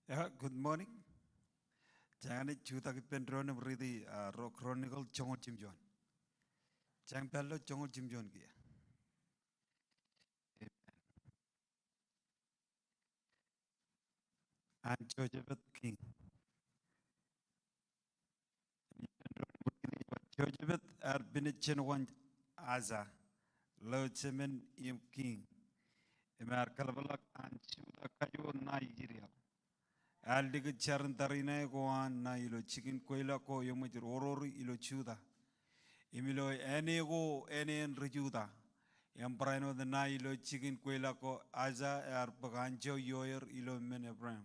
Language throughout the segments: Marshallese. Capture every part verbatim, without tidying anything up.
Yeah, good morning. Jenaaj jutak ippān doon im riiti, ah, ro Chronicle joñoul jimjuon. Jenaaj pād ilo joñoul jimjuon kiiō. Amen. An Jehoshaphat kiiñ. Jehoshaphat ear pinej jān wōn Asa, ḷeo jemān im kiiñ, im ear kaḷapḷọk an Juda kajoor ṇae Israel. Ear likūt jarin tariṇae ko an ṇae ilo jikin kweilọk ko eṃōj orori ilo Juda, im ilo āne ko āne in ri Juda. Im barāinwōt ṇae ilo jikin kweilọk ko Asa ear bōk anjọ ioer ilo men Ephraim.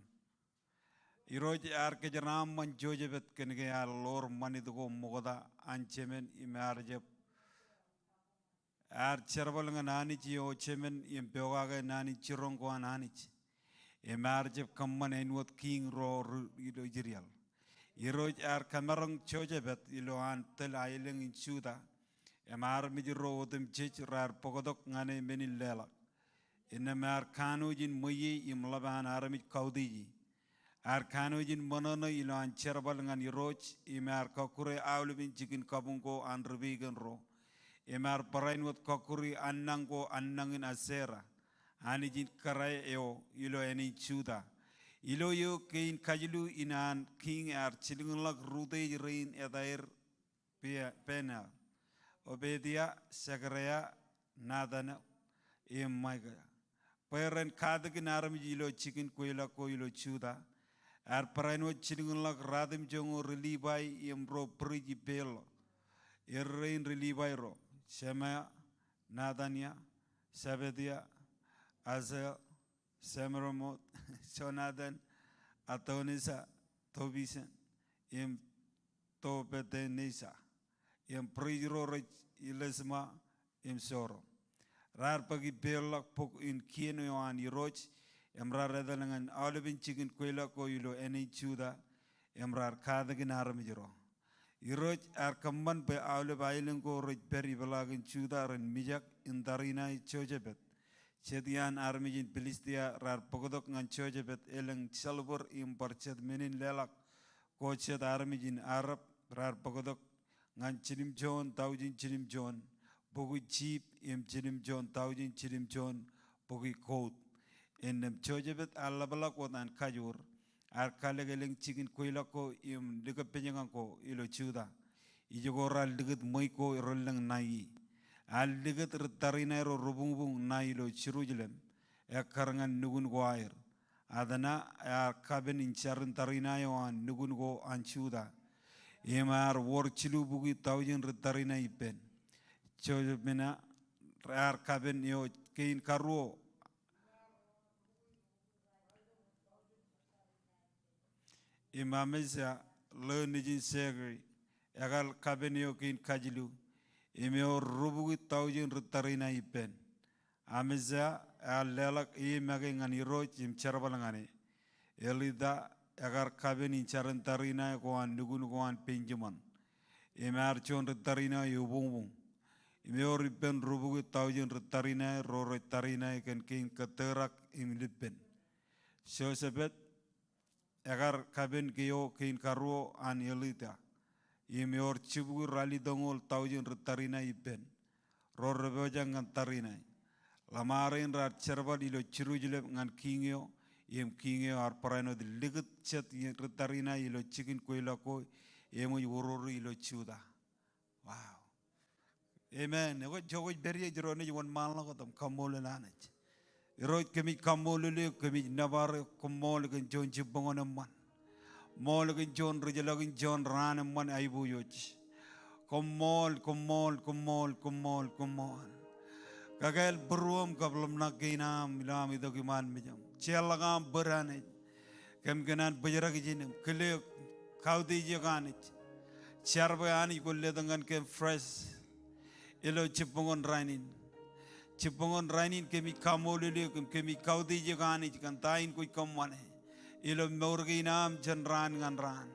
Irooj ear kōjeraaṃṃan Jehoshaphat kōn ke ear ḷoor ṃanit ko ṃokta an jemān im ear jab, ear jerbal ñan Anij eo jemān im pokake naan in jiroñ ko an Anij. Im ear jab kōṃṃan āinwōt kiiñ ro ri-, ilo Israel. Irooj ear kōmaroñ Jehoshaphat ilowaan tōl aelōñ in Juda. Im armej ro otemjej raar bōktok ñan e men in leḷọk. Innām ear kanooj in ṃweiie im ḷap an armej kautiej e. Ear kanooj in ṃōṇōṇō ilowaan jerbal ñan Irooj, im ear kọkkure aolepen jikin kabuñ ko an ri pegan ro. Im ear barāinwōt kọkkure annañ ko annañin Asera, anij in kōrā eo, ilo āne in Juda. Ilo eo kein kajilu in an kiiñ ear jilkinḷọk rūtiej rein etaer Be-, Benaiah, Obadiah, Zechariah, Nathaniel, im Micaiah, bwe ren katakin armej ilo jikin kweilọk ko ilo Juda. Ear barāinwōt jilkinḷọk ratimjuon ko ri Livai im ro prij ippāerro. Errein ri Livai ro: Shemaiah, Nathaniah, Zebadiah, Asahel, Shemiramoth, Jonathan, Adonijah, Tobijah, im Tobednijah, im prij ro rej Elishama im Joram. Raar bōk ippāerḷọk bok in kien eo an Irooj, im raar etal ñan aolepen jikin kweilọk ko ilo āne in Juda, im raar katakin armej ro. Irooj ear kōṃṃan bwe aolep aelōñ ko rej pād ipeḷaakin Juda ren mijak in tariṇae Jehoshaphat. Jet iaan armej in Pilistia raar bōktok ñan Jehoshaphat elōñ silver im bar jet men in leḷọk ko jet armej in Arab raar bōktok ñan jiljilimjuon taujin jiljilimjuon bukwi jiip im jiljilimjuon taujin jiljilimjuon bukwi kout. Innām Jehoshaphat ear ḷapḷọk wōt an kajoor, ear kalōk elōñ jikin kweilọk ko im likōppejñak ko ilo Juda. Ijoko raar likūt ṃweiuk ko relōñ ṇae ie. Ear likūt ri tariṇae ro rebuñbuñ ṇae ilo Jerusalem, ekkar ñan nukun ko aer. Adonijah ear kapen in jarin tariṇae eo an nukun ko an Juda, im ear wōr jilu bukwi taujin ri tariṇae ippān. Jehoshaphat ear kapen eo kein karuo. Im Amasa, ḷeo nejin Zikri, ekar kapen eo kein kajilu, im ewōr rubukwi taujin ri tariṇae ippān. Amasa ear leḷọk e make ñan Irooj im jerbal ñan e. Eliada ekar kapen in jarin tariṇae ko an nukun ko an Benjamin, im ear juon ri tariṇae ebuñbuñ. Im ewōr ippān rubukwi taujin ri tariṇae ro rej tariṇae kōn kein kōttōrak im lippān. Jehoshaphat ekar kapen eo kein karuo an Eliada, im ewōr jibukwi ralitōñoul taujin ri tariṇae ippān, ro repojak ñan tariṇae. Ḷōṃaro in raar jerbal ilo Jerusalem ñan kiiñ eo, im kiiñ eo ear barāinwōt likūt jet ri tariṇae ilo jikin kweilọk ko eṃōj orori ilo Juda. Wow. Amen. Ekwe, ijo kwōj pād ie, ej irooj wōnṃaanḷọk wōt im kaṃṃoolol Anij. Irooj, kōmij kaṃṃoolol eok, kōmij nōbar eok, koṃṃool kōn juon jibboñōn eṃṃan. Ṃool kōn juon rijḷọkin juon raan eṃṃan aiboojoj. Koṃṃool, koṃṃool, koṃṃool, koṃṃool, koṃṃool. Kakāāl būruōm kab ḷōmṇak kein aṃ ilo aṃ itok iṃaan mejaṃ. Jeorḷọk aṃ bōd Anij. Kōm kōṇaan bōjrak ijin im kile eok, kautiej eok Anij. Jar bwe Anij kwōn letok ñan kōm fresh ilo jibboñōn rainin. Jibboñōn rainin kōmij kaṃṃoolol eok im kōmij kautiej eok Anij kōn ta in kwōj kōṃṃane ilo mour kein aṃ jān raan ñan raan.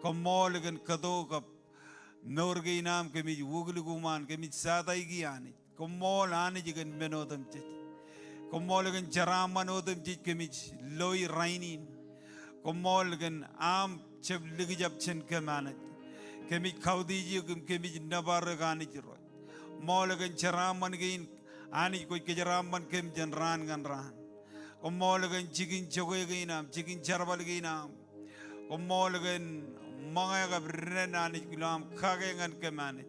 Koṃṃool kōn kōto kab mour kein aṃ kōmij wōtlọk iṃaan, kōmij sataiki Anij. Koṃṃool Anij kōn men otemjej. Koṃṃool kōn jeraaṃṃan otemjej kōmij loi rainin. Koṃṃool kōn aṃ jab likjab jān kōm Anij. Kōmij kautiej eok im kōmij nōbar eok Anij Irooj. Ṃool kōn jeraaṃṃan kein Anij kwōj kōjeraaṃṃan kōm jān raan ñan raan. Koṃṃool kōn jikin jokwe kein aṃ, jikin jerbal kein aṃ. Koṃṃool kōn ṃōñā kab dān Anij ilo aṃ kake ñan kōm Anij.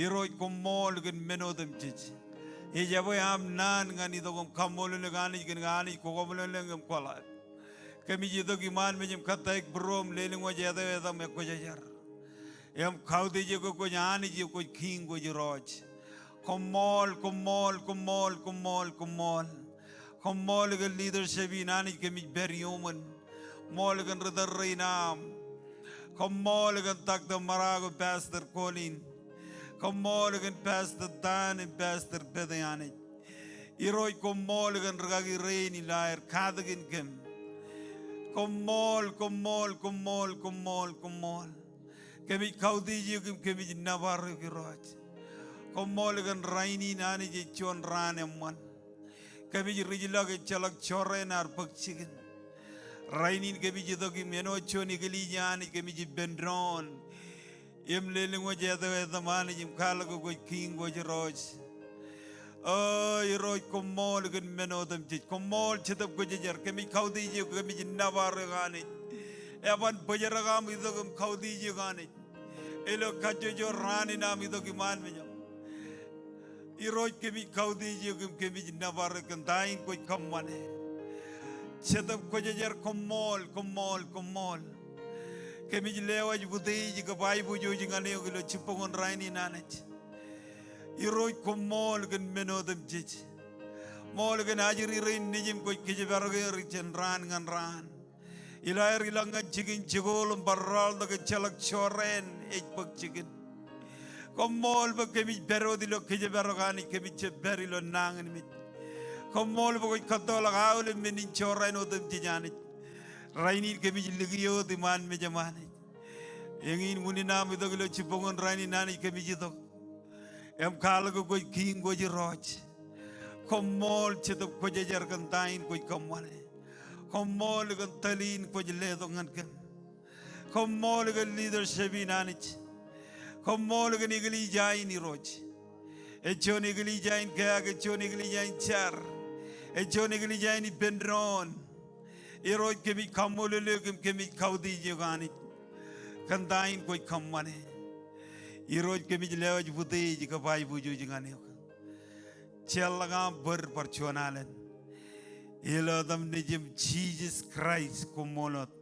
Irooj koṃṃool kōn men otemjej. Ejabwe aṃ naan ñan itok im kaṃṃoolol eok Anij kōn ke Anij kwō kaṃṃoolol eok im kwō ḷap. Kōmij itok iṃaan mejaṃ im kōttāik būruōṃ, lelōñ wōj, āt eo etaṃ, ekwōjarjar. Im kautiej eok ke kwōj Anij, kwōj Kiiñ, kwōj Irooj. Koṃṃool, koṃṃool, koṃṃool, koṃṃool, koṃṃool. Koṃṃool kōn leadership in Anij kōmij pād iuṃwin. Ṃool kōn ritōl rein aṃ. Koṃṃool kōn Doctor Marako, Pastor Colin. Koṃṃool kōn Pastor Dan im Pastor Pete Anij. Irooj koṃṃool kōn rikaki rein ilo aer katakin kōm. Koṃṃool, koṃṃool, koṃṃool, koṃṃool, koṃṃool. Kōmij kautiej eok im kōmij nōbar eok Irooj. Koṃṃool kōn rainin Anij ej juon raan eṃṃan. Kōmij rijḷọk ejjeḷọk jorrāān ad bōk jikin. Rainin kōmij itok im āinwōt juon eklejia Anij kōmij ippān doon. Im lelōñ wōj, āt eo etaṃ Anij, im kwaḷọk ke kwōj Kiiñ, kwōj Irooj. O Irooj koṃṃool kōn men otemjej. Koṃṃool Jetōb Kwōjarjar. Kōmij kautiej eok, kōmij nōbar eok Anij. Eban bōjrak aṃ itok im kautiej eok Anij. Ilo kajjojo raan in aṃ itok iṃaan mejaṃ. Irooj kōmij kautiej eok im kōmij nōbar eok kōn ta in kwōj kōṃṃane. Jetōb Kwōjarjar koṃṃool, koṃṃool, koṃṃool. Kōmij lewōj utiej kab aiboojoj ñan eok ilo jibboñōn rainin Anij. Irooj koṃṃool kōn men otemjej. Ṃool kōn ajri rein nejim kwōj kōjparok er jān raan ñan raan. Ilo aer ilọk ñan jikin jikuuḷ im bar rọọltok ejjeḷọk jorrāān ej bōk jikin. Koṃṃool bwe kōmij pād wōt ilo kōjparok Anij, kōmij jab pād ilo nañinmej. Koṃṃool bwe kwōj kōttoḷọk aolep men in jorrāān otemjej Anij. Rainin kōmij likjab wōt iṃaan mejaṃ Anij. Eñin unin aṃ itok ilo jibboñōn rainin Anij kōmij itok. Im kwaḷọk ke kwōj Kiiñ, kwōj Irooj. Koṃṃool Jetōb Kwōjarjar kōn ta in kwōj kōṃṃane. Koṃṃool kōn tōl in kwōj letok ñan kōm. Koṃṃool kōn leadership in Anij. Koṃṃool kōn eklejia in Irooj. Ej juon eklejia in kea, ej juon eklejia in jar. Ej juon eklejia in ippān doon. Irooj kōmij kaṃṃoolol eok im kōmij kautiej eok Anij. Kōn ta in kwōj kōṃṃane. Irooj kōmij lewōj utiej kab aiboojoj ñan eok. Jeorḷọk aṃ bōd bar juon alen. Ilo etaṃ Nejiṃ Jisōs Kraist koṃṃool wōt.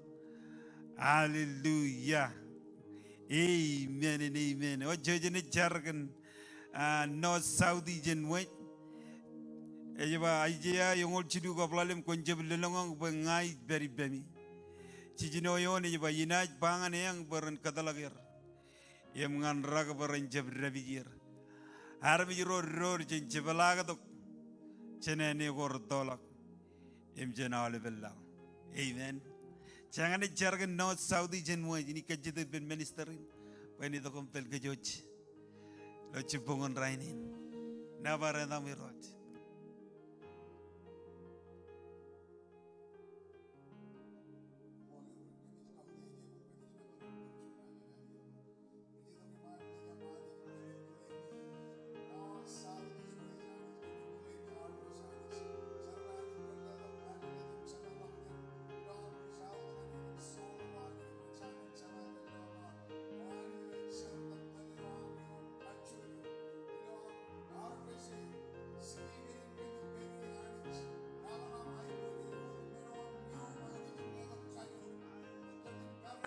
Hallelujah. Amen and amen. O, jej jen jar kōn, ah, north, south, east and west. Ej ba Aiseia eñoul jilu kab ḷalem, kwōn jab lōḷñọñ bwe ña ij pād ippemi. Jiljino eoon ej ba, inaaj ba ñan eañ bwe ren kōtḷọk er. Im ñan rak bwe ren jab dāpij er. Armej ro doon jān jepḷaaktok jān āne ko rettoḷọk im jān aolepān laḷ. Amen. Jej ñan jar kōn north, south, east and west, inaaj kajjitōk ippān minister in bwe en itok im tōl kōj wōj ilo jibboñōn rainin. Nōbar etaṃ Irooj.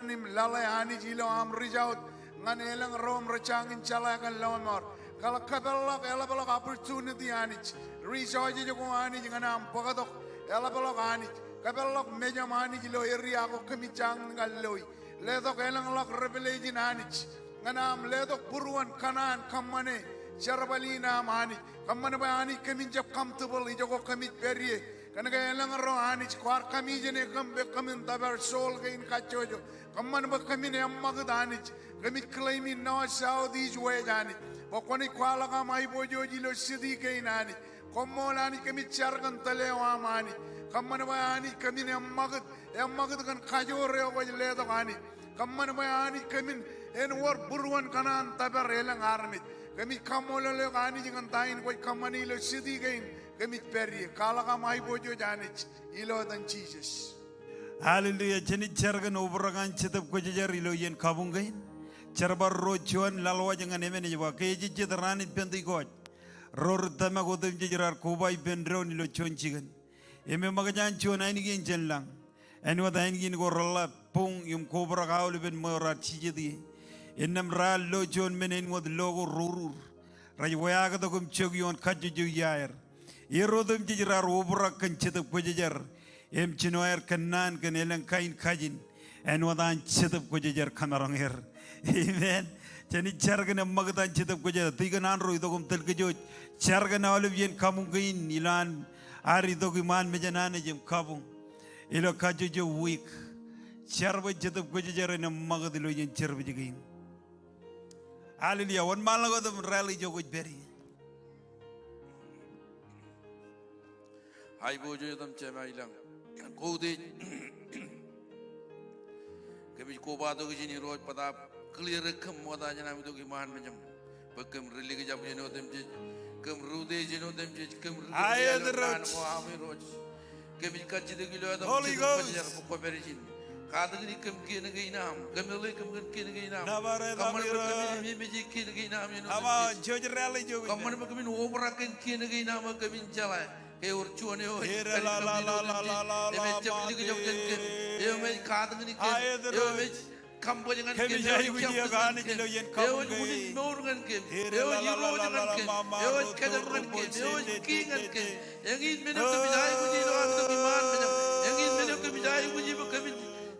Im lale Anij ilo aṃ reach out ñan elōñ ro im rej jañin jeḷā kōn lọmọọr. Kōpeḷḷọk, eḷapḷọk opportunity Anij. Resources ko Anij ñan aṃ bōktok. Eḷapḷọk Anij. Kōpeḷḷọk mejaṃ Anij ilo area ko kōmij jañin kar loi. Letok elōñḷọk revelation Anij. Ñan aṃ letok būruon kōṇaan kōṃṃane jerbal in aṃ Anij. Kōṃṃan bwe Anij kōmin jab comfortable ijoko kōmij pād ie. Kōnke elōñ ro Anij kwaar commission e kōm bwe kōmin tōpar soul kein kajjojo. Kōṃṃan bwe kōmin eṃṃakūt Anij. Kōmij claim in north, south, east, west Anij. Bwe kwōnaaj kwaḷọk aṃ aiboojoj ilo city kein Anij. Koṃṃool Anij, kōmij jar kōn tōl eo aṃ Anij. Kōṃṃan bwe Anij kōmin eṃṃakūt, eṃṃakūt kōn kajoor eo kwōj letok Anij. Kōṃṃan bwe Anij kōmin en wōr būruon kōṇaan tōpar elōñ armej. Kōmij kaṃṃoolol eok Anij kōn ta in kwōj kōṃṃane ilo city kein kōmij pād ie. Kwaḷọk aṃ aiboojoj Anij ilo etan Jisōs. Hallelujah. Jen jar kōn obrak an Jetōb Kwōjarjar ilo iien kabuñ kein. Jar bar ruo juon laḷwaj ñan emān ej ba, ke ejejjet raan in Pentekost, ro ri tōmak otemjej raar koba ippān doon ilo juon jikin. Im eṃōkaj an juon ainikien jān lañ. Āinwōt ainikien ko reḷḷap, buñ im kobrak aolepen ṃweo raar jijet ie. Innām raar lo juon men āinwōt lo ko rourur. Rej weaaktok im jok ioon kajjojo iaer. Er otemjej raar obrak kōn Jetōb Kwōjarjar im jino aer kōnnaan kōn elōñ kain kajin āinwōt an Jetōb Kwōjarjar kōmaroñ er. Amen. Jen jar kōn eṃṃakūt an Jetōb Kwōjarjar. Tikōn Andrew, itok im tōl kōj wōj. Jar kōn aolep iien kabuñ kein ilo an ad itok iṃaan mejān Anij im kabuñ ilo kajjojo wiik. Jar bwe Jetōb Kwōjarjar en eṃṃakūt ilo iien service kein. Hallelujah. Wōnṃaanḷọk wōt im rally ijo kwōj pād ie. Aiboojoj wōt im jema ilañ. Koutiej. Kōmij kobatok ijin Irooj bōtaab clear e kōm ṃokta jān am itok iṃaan mejaṃ. Bwe kōm ri likjab jān otemjej. Kōm ri utiej jān otemjej. Kōm ri Aet, Irooj. Naan ko aṃ Irooj. Kōmij kajjitōk ilo etaṃ Holy Jetōb Ghost. Kwōjarjar bwe kwōpād ijin. Katakin kōm kien kein aṃ. Kōmeḷeḷe kōm kōn kien kein aṃ. Nōbar etaṃ Irooj. Kōṃṃan bwe kōmin ememeje kien kein aṃ āinwōt Aṃ Jetōb. Joj rally ijo. Kōṃṃan bwe kōmin obrak kōn kien kein aṃ bwe kōmin jeḷā ke ewōr juon eo ej Ere la la la la la la la. Im ejjab likjab jān kōm. Eo im ej katakin kōm. Aet Irooj. Eo im ej kaṃbōj ñan kōm. Kōmij aikuj eok Anij ilo iien kabuñ kein. Eo ej unin mour ñan kōm. Eo ej Irooj ñan kōm. Eo ej kōjām ñan kōm. Eo ej kiiñ ñan kōm. Eñin men eo kōmij aikuj ilo am itok iṃaan mejaṃ. Eñin men eo kōmij aikuj bwe kōmin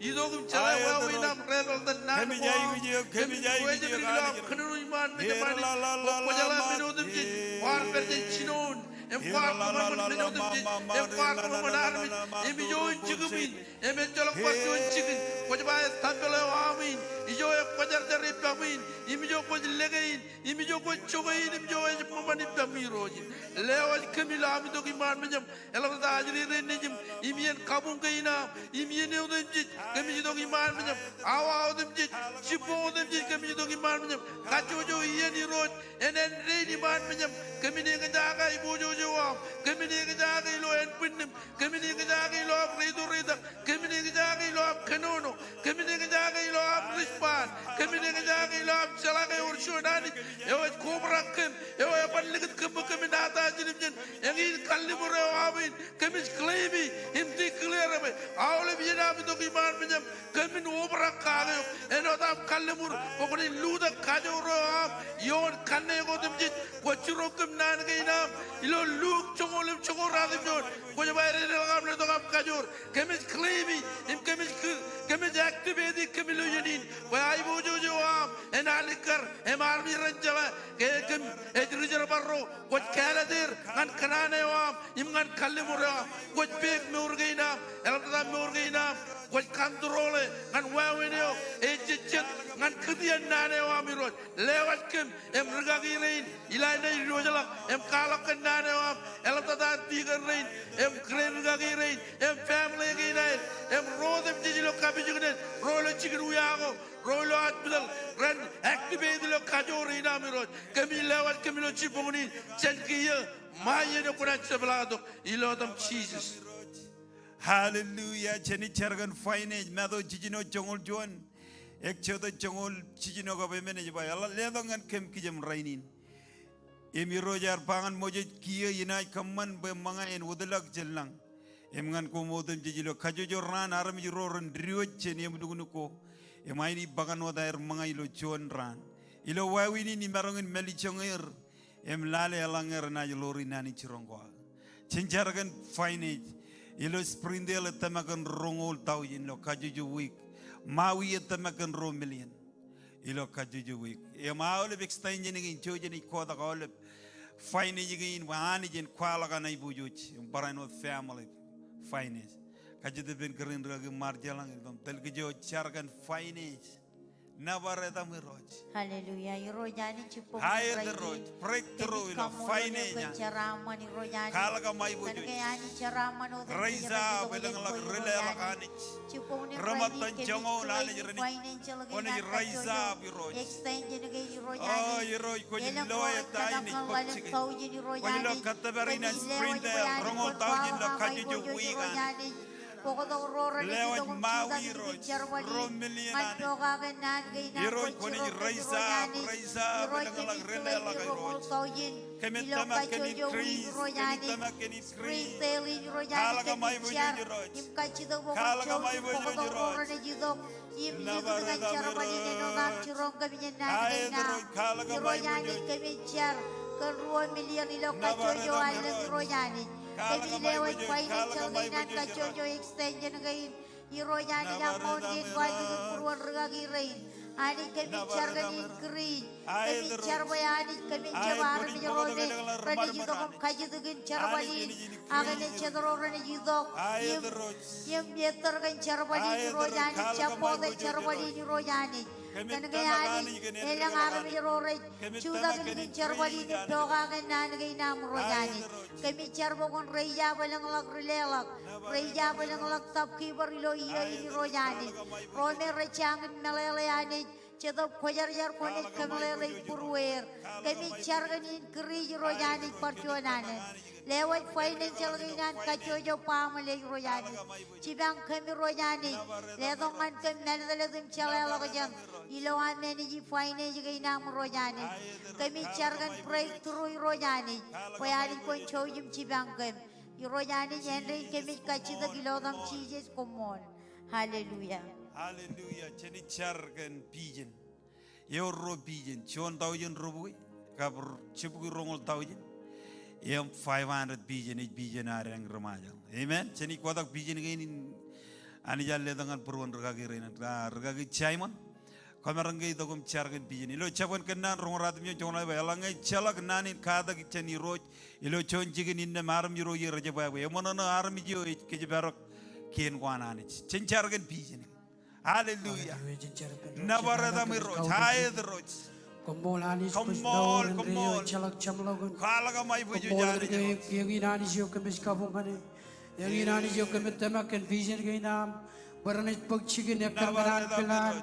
itok im jeḷā wāween aṃ rej etal naan ko aṃ. Kōmij aikuj eok, kōmij aikuj eok Anij. Kōnono iṃaan mejaṃ Anij. Bwe kwōjeḷā men otemjej kwaar pād jān jinoin. Im kwaar kōṃanṃan men otemjej. Im kwaar kōṃanṃan armej. Im ijo in jikin in. Im ejjeḷọk bar juon jikin, kwōj ba ej tempel eo aṃ in, ijo ekwōjarjar ippaṃ in, im ijo kwōj lōke in, im ijo kwōj jokwe in, im ijo ej ṃōṃan ippaṃ Irooj in. Lewōj kōm ilo am itok iṃaan mejaṃ, eḷaptata ajri rein nejiṃ, im iien kabuñ kein aṃ, im iien otemjej, kōmij itok iṃaan mejaṃ, awa otemjej, jibboñ otemjej, kōmij itok iṃaan mejaṃ, kajjojo iien Irooj, en āindein in iṃaan mejaṃ, kōmin eñjake aiboojoj eo aṃ, kōmin eñjake ilo ānbwinnim, kōmin eñjake ilo am reitok reitak, kōmin eñjake ilo am kōnono, kōmin eñjake ilo am respond, kōmin eñjake ilo am jeḷā ke ewōr juon Anij eo ej kobrak kōm, eo eban likūt kōm bwe kōmin attach ijin, eñin kalliṃur eo aṃ in, kōmij claim e, im declare e bwe, aolep iien am itok iṃaan mejaṃ, kōmin obrak kake eok, āinwōt am kalliṃur, bwe kwōnaaj lutōk kajoor eo aṃ, ioon kanniōk otemjej, kwōj jiroñ kōm naan kein aṃ, ilo Luk joñoul im joñoul ratimjuon, kwōj ba ededeḷọk am letok am kajoor, kōmij claim e, im kōmij k-, kōmij activate e kōm ilo iien in, bwe aiboojoj eo aṃ, en alikkar, im armej ren jeḷā, ke kōm, ej ri jerbal ro, kwōj kāālōt er, ñan kōṇaan eo aṃ, im ñan kalliṃur eo aṃ, kwōj peek mour kein aṃ, eḷaptata mour kein aṃ, kwōj control e, ñan wāween eo, ejejjet, ñan kūtien naan eo aṃ Irooj, lewōj kōm, im rikaki rein, ilo aer naaj diwōjḷọk, im kwaḷọk kōn naan eo aṃ, eḷaptata deacon rein, im kōrā rikaki rein, im family kein aer, im ro otemjej ilo kapijuknen, ro ilo jikin wia ko, ro ilo hospital, ren activate ilo kajoor in aṃ Irooj, kōmij lewōj kōm ilo jibboñ in, jān kiiō, ṃae iien eo kwōnaaj jepḷaaktok, ilo etaṃ Jisōs. Hallelujah. Jen jar kōn finance, Matu jiljino joñoul juon. Eksoto joñoul jiljino kab emān ej ba, eḷap letok ñan kōm kijem rainin. Im Irooj ear ba ñan Moses, kiiō inaaj kōṃṃan bwe ṃōñā en wōtlọk jān lañ. Im ñan koṃ otemjej ilo kajjojo raan armej ro ren diwōj jān eṃ nuknuk ko. Im aini bōkan wōt aer ṃōñā ilo juon raan. Ilo wāween in imaroñ in mālejjoñ er. Im lale eḷaññe renaaj ḷoori naan in jiroñ ko aō. Jen jar kōn finance. Ilo Springdale ej tōmak kōn roñoul taujin ilo kajjojo wiik. Maui ej tōmak kōn ruo million ilo kajjojo wiik. Im aolep extension kein, jouj im kotak aolep finance kein bwe Anij en kwaḷọk an aiboojoj im barāinwōt family finance. Kajjitōk ippān kōrā in rikaki Ṃaarjeḷañ, ilo etaṃ tōl kōj jar kōn finance. Nōbar etaṃ Irooj. Hallelujah. Irooj Anij, jibboñ in aet rainin. Irooj, breakthrough ilo finance. Kōmij kaṃṃoolol eok kōn jeraaṃṃan Irooj Anij. Kwaḷọk aṃ aiboojoj. Kōn ke Anij jeraaṃṃan otemjej. Raise up, elōñḷọk ri-leḷọk Anij. Jibboñ in rainin kōmij joñoul Anij rein. Financial kein an kajjojo. Kwōnaaj raise up Irooj. Extension kein Irooj Anij. O Irooj, kwōj loe ta in ej bōk jikin. Kwōj lo kōttōpar in an Springdale, roñoul taujin ilo kajjojo wiik Anij. Bōktok ro rej itok im jutak ilikin jerbal in ñan pokake naan kein aṃ Irooj, kwōnaaj raise up, raise up, Irooj, kōmij tōl eok roñoul taujin ilo kajjojo wiik Irooj Anij. Springdale in Irooj Anij, kōmij jar im kajjitōk bwe kwōn jouj im bōktok ro renaaj itok im ikūtkūt ñan jerbal in āinwōt aṃ jiroñ kōm jān naan kein aṃ. Irooj Anij, kōmij jar kōn ruo million ilo kajjojo allōñ Irooj Anij. Kōmij lewōj financial kein an kajjojo extension kein Irooj Anij, amount kein kwaar likūt būruon rikaki rein. Anij, kōmij jar kōn increase. Kōmij jar bwe Anij kōmin jab armej ro me renaaj itok im kajjitōk in jerbal in. Ak enaaj jet ro renaaj itok im, im ettōr kōn jerbal in Irooj Anij, jab bōktok jerbal in Irooj Anij. Kōn ke Anij, elōñ armej ro rej jutak ilikin jerbal in im pokake naan kein aṃ Irooj Anij. Kōmij jar bwe kwōn raise up elōñḷọk ri-leḷọk, raise up elōñḷọk shopkeeper ilo iiō in Irooj Anij. Ro me rej jañin meḷeḷe Anij, Jetōb Kwōjarjar kwōnaaj kōmeḷeḷe im būrueir. Kōmij jar kōn increase Irooj Anij bar juon alen. Lewōj financial kein an kajjojo baaṃle Irooj Anij. Jipañ kōm Irooj Anij. Letok ñan kōm mālōtlōt im jeḷāḷọkjeṇ ilo aṃ manage finance kein aṃ Irooj Anij. Kōmij jar kōn breakthrough Irooj Anij. Bwe Anij kwōn jouj im jipañ kōm. Irooj Anij, āindein kōmij kajjitōk ilo etaṃ Jisōs, koṃṃool. Hallelujah. Hallelujah. Jenaaj jar kōn vision. Ewōr ruo vision, juon thousand rubukwi, kab r-, jibukwi roñoul thousand. Im five hundred vision, ej vision ad eñ ri Ṃajeḷ. Amen. Jenaaj kotak vision kein in Anij ear letok ñan būruon rikaki rein, ah, rikaki Simon. Kwōmaroñ ke itok im jar kōn vision. Ilo Jabōn Kōnnaan roñoul ratimjuon joñoul ḷalem, eḷaññe ejjeḷọk naan in katak jān Irooj ilo juon jikin innām armej ro ie rej jab ba bwe eṃōṇōṇō armej eo ej kōjparok kien ko an Anij. Jen jar kōn vision. Hallelujah. Hallelujah. Jen jar kōn nōbar etaṃ Irooj. Aet Irooj. Koṃṃool Anij. Koṃṃool, koṃṃool. Ejjeḷọk jeṃḷọkin. Kwaḷọk aṃ aiboojoj Anij. Koṃṃool kōn eñin Anij eo kōmij kabuñ ñan e. Eñin Anij eo kōmij tōmak kōn vision kein aṃ. Bwe renaaj bōk jikin ekkar ñan an kilaan.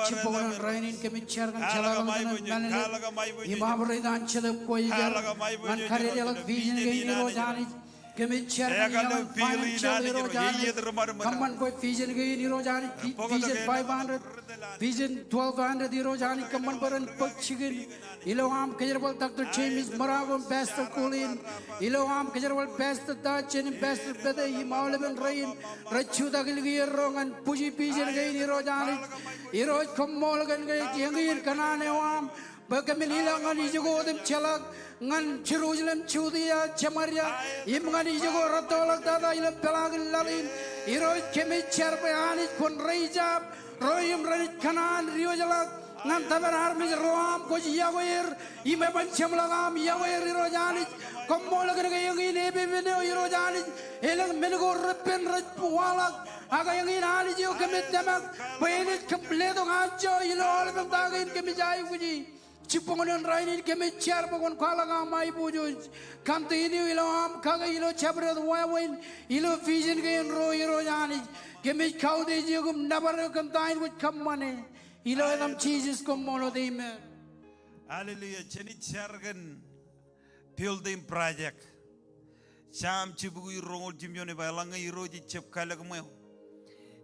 Jibboñōn rainin kōmij jar kōn jeḷāḷọkjeṇ an mālōtlōt im operate an Jetōb Kwōjarjar ñan kadedeḷọk vision kein Irooj Anij. Kōmij jar ñan financial Irooj Anij. Kōṃṃan bwe vision kein Irooj Anij, vision five hundred, vision twelve hundred Irooj Anij, kōṃṃan bwe ren bōk jikin. Ilo aṃ kōjerbal Doctor James Marago im Pastor Colin. Ilo aṃ kōjerbal Pastor Dodson im Pastor Pete im aolepen rein rej jutak ilikier ro ñan bwiji vision kein Irooj Anij. Irooj koṃṃool kōn ke eñin kōṇaan eo aṃ. Bwe kōmin ilọk ñan ijoko otemjeḷọk ñan Jerusalem, Judea, Samaria, im ñan ijoko rettoḷọk tata ilo peḷaakin laḷ in. Irooj kōmij jar bwe Anij kwōn raise up ro im renaaj kōṇaan diwōjḷọk ñan tōpar armej ro aṃ kwōj yokwe er im eban jeṃḷọk aṃ yokwe er Irooj Anij. Koṃṃool kōn ke eñin epepen eo Irooj Anij elōñ men ko repen rej waḷọk. Ak eñin Anij eo kōmij tōmak bwe enaaj kōm letok anjọ ilo aolepen ta kein kōmij aikuji. Jibboñōn rainin kōmij jar bwe kwōn kwaḷọk aṃ aiboojoj. Continue ilo aṃ kake ilo jabdewōt wāween ilo vision kein ro Irooj Anij. Kōmij kautiej eok im nōbar eok kōn ta in kwōj kōṃṃane. Ilo etaṃ Jisōs koṃṃool wōt, amen. Hallelujah. Jenaaj jar kōn building project. Sam jibukwi roñoul jimjuon ej ba eḷaññe Irooj ejjab kalōk ṃweo,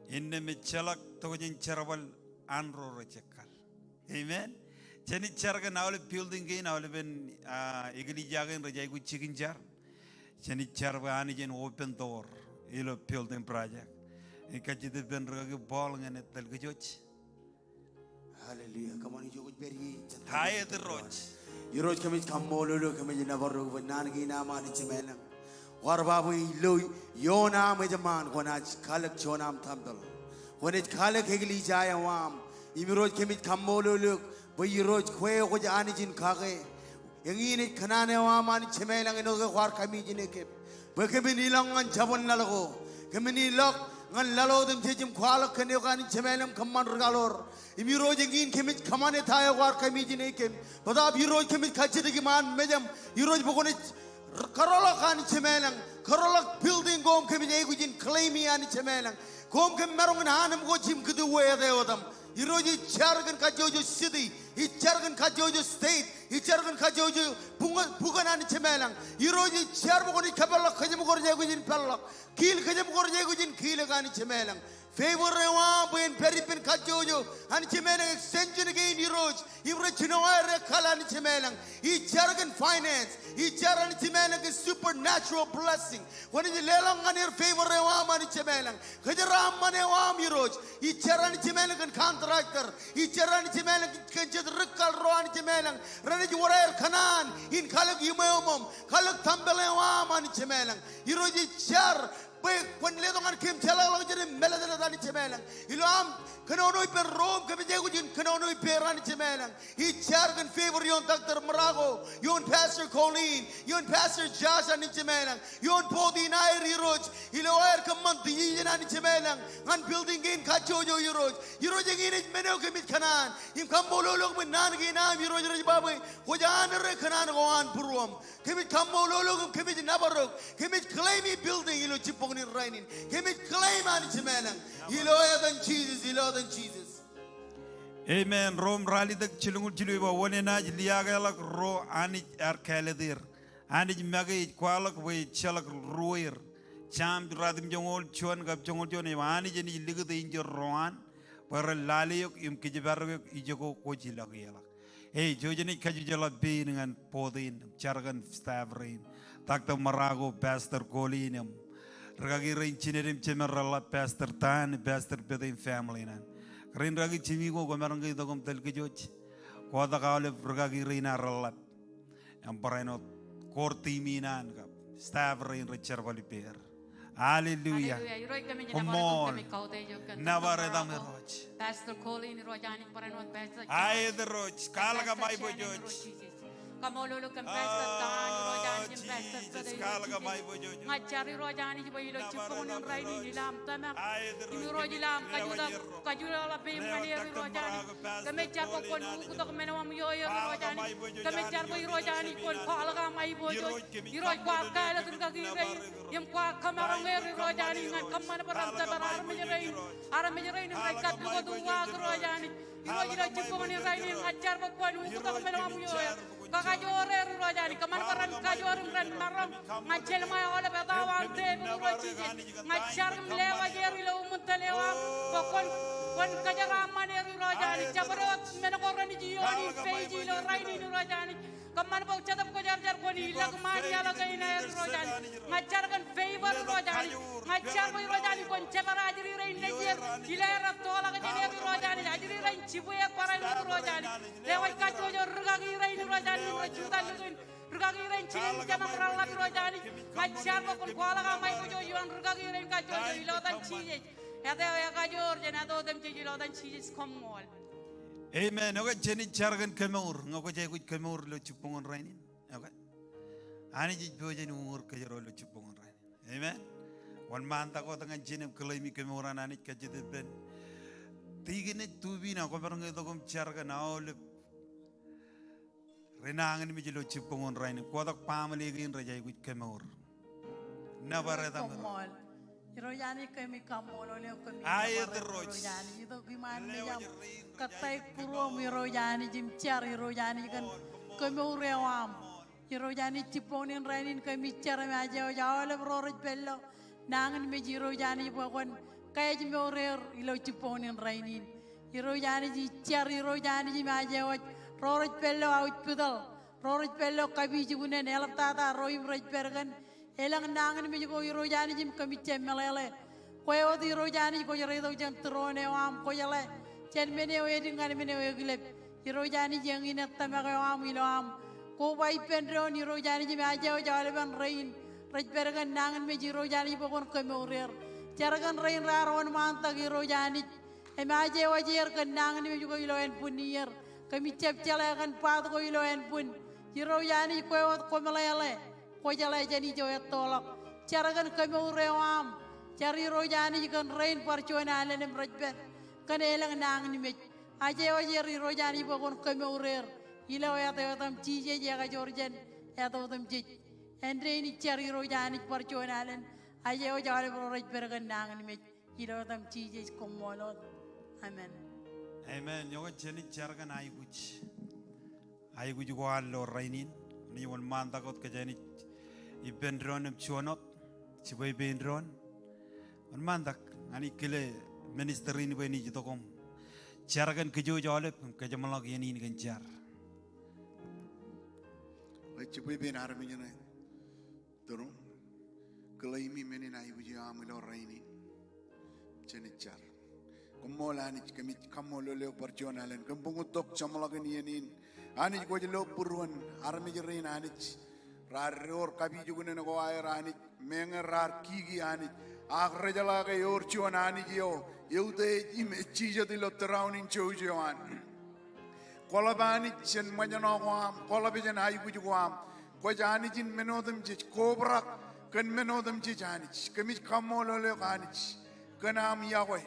innām ejjeḷọk tokjān jerbal an ro rej jekkal. Amen. Jenaaj jar kōn aolep building kein, aolepen, ah, eklejia kein rej aikuj jikin jar. Jenaaj jar bwe Anij en open door ilo building project. Ij kajjitōk ippān rikaki Paul ñan etal kōj. Hallelujah. Come on, ijo kwōj pād ie. Aet Irooj. Irooj kōmij kaṃṃoolol eok, kōmij nōbar eok bwe naan kein aṃ Anij Jemem ilañ. Kwaar ba bwe ilo ioon aṃ ejṃaan kwōnaaj kalōk juon aṃ tempel. Kwōnaaj kalōk eklejia eo aṃ. Im Irooj kōmij kaṃṃoolol eok bwe Irooj kwe kwōj Anij in kake. Eñin ej kōṇaan eo aṃ Anij Jemem ilañ āinwōt ke kwaar commission e kōm. Bwe kōmin ilọk ñan jabōn laḷ ko. Kōmin ilọk Ñan laḷ otemjej im kwaḷọk kōn eok Anij Jemām, kōṃṃan ri kaḷoor. Im Irooj eñin kōmij kōṃṃane ta eo kwaar kōmij in e kōm. Bōtaab Irooj kōmij kajjitōk iṃaan mejaṃ. Irooj bwe kwōnaaj kōrọọlḷọk Anij Jemām. Kōrọọlḷọk building ko im kōmij aikuj in claim e Anij Jemām. Ko im kōm maroñ in an im ko jimkūti uwe āt eo etaṃ. Irooj ij jar kōn kajjojo city. Ij jar kōn kajjojo state. Ij jar kōn kajjojo buñ-, bukwōn Anij Jemām. Irooj ij jar bwe kwōnaaj kōpeḷḷọk kōjām ko rej aikuj in peḷḷọk. Kiil kōjām ko rej aikuj in kiilōk Anij Jemām. Favor eo aṃ bwe en pād ippān kajjojo Anij Jemām, extension kein Irooj. Im rej jino aer ekkal Anij Jemām. Ij jar kōn finance. Ij jar Anij Jemām kōn supernatural blessing. Kwōnaaj leḷọk ñan er favor eo aṃ Anij Jemām. Kōjeraaṃṃan eo aṃ Irooj. Ij jar Anij Jemām kōn contractor. Ij jar Anij Jemām kōn jet ri kaḷ ro Anij Jemām. Renaaj wōr aer kōṇaan in kalōk iṃweo ṃōṃ. Kalōk tempel eo aṃ Anij Jemām. Irooj ij jar bwe kwōn letok ñan kōm jeḷāḷọkjeṇ im mālōtlōt Anij Jemām. Ilo aṃ kōnono ippān ro im kōmij aikuj in kōnono ippāer Anij Jemām. Ij jar kōn favor ioon Doctor Marako, ioon Pastor Colleen, ioon Pastor Josh Anij Jemām. Ioon board in aer Irooj, ilo aer kōṃṃan decision Anij Jemām. Ñan building kein kajjojo Irooj. Irooj eñin ej men eo kōmij kōṇaan. Im kaṃṃoolol eok bwe naan kein aṃ Irooj rej ba bwe kwōj anōre kōṇaan ko an būruōṃ. Kōmij kaṃṃoolol eok im kōmij nōbar eok. Kōmij claim e building ilo jibboñ in rainin. Kōmij claim Anij Jemām. Ilo etan Jisōs, ilo etan Jisōs. Amen. Rom ralitōk jilñuul jilu ej ba, wōn enaaj liaakḷọk ro Anij ear kāālōt er? Anij make ej kwaḷọk bwe ejjeḷọk ruōer. Sam ratimjuonñoul juon kab joñoul juon ej ba, Anij enaaj likūt enjeḷ ro an bwe ren lale eok im kijeparok eok ijoko kwōj ilọk ie ḷọk. Ej, jouj im kajjojo ḷap pein ñan board in, jar kōn staff rein. Doctor Marako, Pastor Colleen im rikaki rein jined im jemed reḷap, Pastor Dan, Pastor Pete im family ṇe an. Kōrā in rikaki Jimmy ko, kwōmaroñ ke itok im tōl kōj wōj? Kotak aolep rikaki rein ad reḷap. Im barāinwōt core team in an kab staff rein rej jerbal ippāer. Hallelujah. Hallelujah. Irooj kōmij nōbar eok, kōmij kautiej eok kōn nōbar etaṃ Irooj. Pastor Colleen Irooj Anij barāinwōt Pastor. Aet Irooj, kwaḷọk am aiboojoj. Kaṃṃoolol eok kōn Pastor Dan Irooj Anij im Pastor Pete Irooj. Ña ij jar Irooj Anij bwe ilo jibboñōn in rainin ilo aṃ tōmak im Irooj ilo aṃ kajutak. Kajutak ḷap pein ñan er Irooj Anij. Kōmij jar bwe kwōn uktok men eo aṃ ioer Irooj Anij. Kōmij jar bwe Irooj Anij kwōn kwaḷọk am aiboojoj. Irooj kwaar kāālōt rikaki rein im kwaar kōmaroñ er Irooj Anij ñan kōṃṃan bwe ren tōpar armej rein. Armej rein im rej kappukot uwaak Irooj Anij. Irooj ilo jibboñōn in rainin ña ij jar bwe kwōn uktok men eo aṃ ioer. Kakajoor er Irooj Anij, kōṃṃan bwe ren kajoor im ren maroñ ñan jelṃae aolep etto aṃ tepōk Irooj Jisōs. Ña ij jar im lewōj er ilo uṃwin tōl eo aṃ bwe kwōn, kwōn kōjeraaṃṃan er Irooj Anij. Jabdewōt men ko renaaj ioon in page ilo rainin Irooj Anij. Kōṃṃan bwe Jetōb Kwōjarjar kwōn ilọk ṃaan iaḷ kein aer Irooj Anij. Ña ij jar kōn favor Irooj Anij. Ña ij jar bwe Irooj Anij kwōn jepar ajri rein nejier ilo aer ettoḷọk jān er Irooj Anij. Ajri rein jibwe barāinwōt Irooj Anij. Lewōj kajjojo rikaki rein Irooj Anij im rej jutak ḷọk in. Rikaki rein jinen jeṃaṃ reḷap Irooj Anij. Ña ij jar bwe kwōn kwaḷọk aṃ aiboojoj ioon rikaki rein kajjojo ilo etan Jisōs. Āt eo ekajoor jān āt otemjej ilo etan Jisōs, koṃṃool. Amen. Okay, jen jar kōn kemour. Ñe kwōj aikuj kemour ilo jibboñōn rainin. Okay. Anij ej pojak in uññūr kōjro ilo jibboñōn rainin. Amen. Wōnṃaantak wōt ñan jen im claim e kemour an Anij, kajjitōk ippān tikōn ej tubin, ak kwōmaroñ ke itok im jar kōn aolep ri nañinmej ilo jibboñōn rainin. Kotak baaṃle kein rej aikuj kemour. Nōbar etaṃ Irooj. Koṃṃool. Irooj Anij, kōmij kaṃṃoolol eok, kōmij nōbar eok Irooj Anij. Itok iṃaan mejaṃ, kōttāik būruōṃ Irooj Anij im jar Irooj Anij kōn kemour eo aṃ. Irooj Anij, jibboñōn in rainin kōmij jar im aje wōj aolep ro rej pād ilo nañinmej Irooj Anij bwe kwōn kaejmour er ilo jibboñōn in rainin. Irooj Anij, ij jar Irooj Anij im aje wōj ro rej pād ilo hospital, ro rej pād ilo kapijuknen, eḷaptata ro im rej pād kōn elōñ nañinmej ko Irooj Anij im kōmij jab meḷeḷe. Kwe wōt Irooj Anij kwōj reitok jān tūroon eo aṃ, kwōjeḷā jān men eo edik ñan men eo ekilep. Irooj Anij, eñin ej tōmak eo aṃ ilo aṃ koba ippān doon Irooj Anij im aje wōj aolepen rein rej pād kōn nañinmej Irooj Anij bwe kwōn kemour er. Jar kōn rein raar wōnṃaantak Irooj Anij im aje wōj er kōn nañinmej ko ilo ānbwinnin ier. Kōmij jab jeḷā kōn part ko ilo ānbwin. Irooj Anij, kwe wōt kwō meḷeḷe, kwō jeḷā jān ijo ettoḷọk. Jar kōn kemour eo aṃ Jar Irooj Anij kōn rein bar juon alen im rej pād kōn elōñ nañinmej. Ej eo jar Irooj Anij bwe kwōn kemour er ilo āt eo etaṃ Jisōs ekajoor jān āt otemjej. Āindein jar Irooj Anij bar juon alen, ej eo ej aolep ro rej pād kōn nañinmej. Ilo etaṃ Jisōs, koṃṃool wōt. Amen. Amen. Iọkwe, jen jar kōn aikuj. Aikuj ko an ilo rainin. Ñe wōnṃaantak wōt kōjeañ ippān doon im juon wōt. Jibwe ippān doon. Wōnṃaantak, ña ij kile minister in bwe en ej itok im jar kōn kōj aolep im kōjeṃḷọk iien in kōn jar. Ej jibwe ippān armej ṇe. Tōre im claim-i men in aikuj eo aṃ ilo rainin. Jen jar. Koṃṃool Anij, kōmij kaṃṃoolol eok bar juon alen kōm buñ itok jeṃḷọkin iien in. Anij, kwōj lo būruon armej rein Anij. Raar door kapijuknen ko aer Anij, meñe raar kiki Anij, ak rejeḷā ke ewōr juon Anij eo eutiej im ej jijet ilo tūroon in jouj eo an. Kwōḷap Anij jān ṃōjṇọ ko aṃ, kwōḷap jān aikuj ko aṃ. Kwōj Anij in men otemjej, kobrak kōn men otemjej Anij. Kōmij kaṃṃoolol eok Anij kōn aṃ iọkwe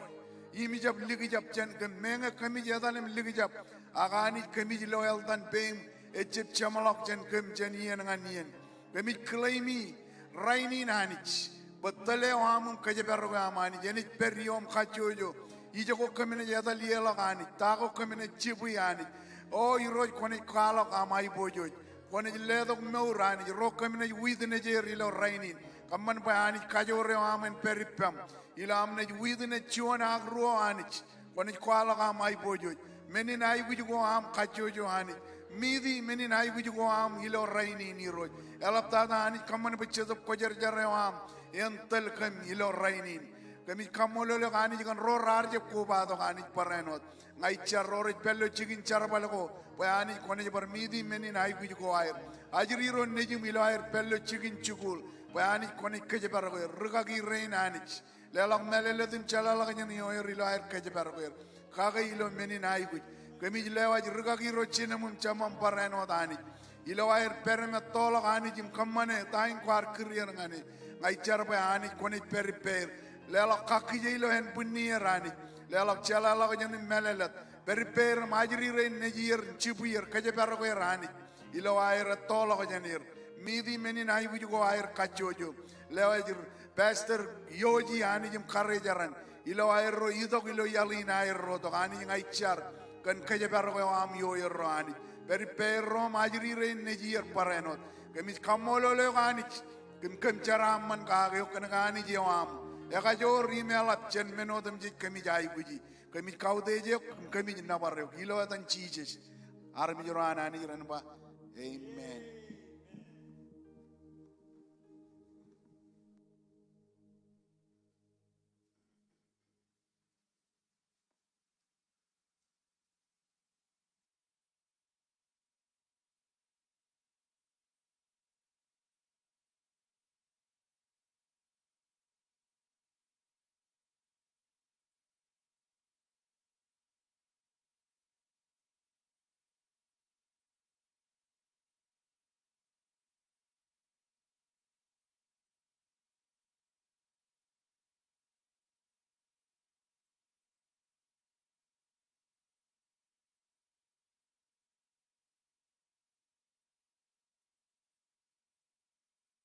im ijab likjab jān kōm, meñe kōmij etal im likjab, ak Anij kōmij lo eltan peiṃ ejjab jeṃḷọk jān kōm jān iien ñan iien. Kōmij claim-i rainin Anij bwe tōl eo aṃ im kōjparok eo aṃ Anij enaaj pād ioom kajjojo. Ijoko kōm naaj etal ieḷọk Anij, ta ko kōm naaj jibwi Anij. O Irooj, kwōnaaj kwaḷọk aṃ aiboojoj. Kwōnaaj letok mour Anij, ro kōm naaj witness er ilo rainin. Kōṃṃan bwe Anij kajoor eo aṃ en pād ippaṃ ilo aṃ naaj witness juon ak ruo Anij. Kwōnaaj kwaḷọk aṃ aiboojoj. Men in aikuj ko aṃ kajjojo Anij. Meet-i men in aikuj ko aṃ ilo rainin Irooj. Eḷaptata Anij kōṃṃan bwe Jetōb Kwōjarjar eo aṃ en tōl kōm ilo rainin. Kōmij kaṃṃoolol eok Anij kōn ro raar jab kobatok Anij barāinwōt. Ña ij jar ro rej pād ilo jikin jerbal ko bwe Anij kwōnaaj bar meet-i men in aikuj ko aer. Ajri ro nejūṃ ilo aer pād ilo jikin jikuuḷ bwe Anij kwōnaaj kōjparok er. Rikaki rein Anij. Leḷọk mālōtlōt im jeḷāḷọkjeṇ ioer ilo aer kōjparok er. Kake ilo men in aikuj. Kōmij lewōj rikaki ro jinōm im jemām barāinwōt Anij. Ilo aer pād im ettoḷọk Anij im kōṃṃane ta in kwaar kūr er ñan e. Ña ij jar bwe Anij kwōnaaj pād ippāer. Leḷọk kakkije ilo ānbwinnier Anij. Leḷọk jeḷāḷọkjeṇ im mālōtlōt. Pād ippāer im ajri rein nejier im jibwier kōjparok er Anij. Ilo aer ettoḷọk jān er. Meet-i men in aikuj ko aer kajjojo. Lewōj Pastor Yoji Anij im karijeran. Ilo aerro itok ilo iaḷ in aerro itok Anij ña ij jar. Kōn kōjparok eo aṃ ioerro Anij. Pād ippāerro im ajri rein nejier barāinwōt. Kōmij kaṃṃoolol eok Anij. Kōm, kōm jeraaṃṃan kake eok kōn ke Anij eo aṃ. Ekajoor im eḷap jān men otemjej kōmij aikuji. Kōmij kautiej eok, kōmij nōbar eok. Ilo etan Jisōs. Armej ro an Anij ren ba, amen.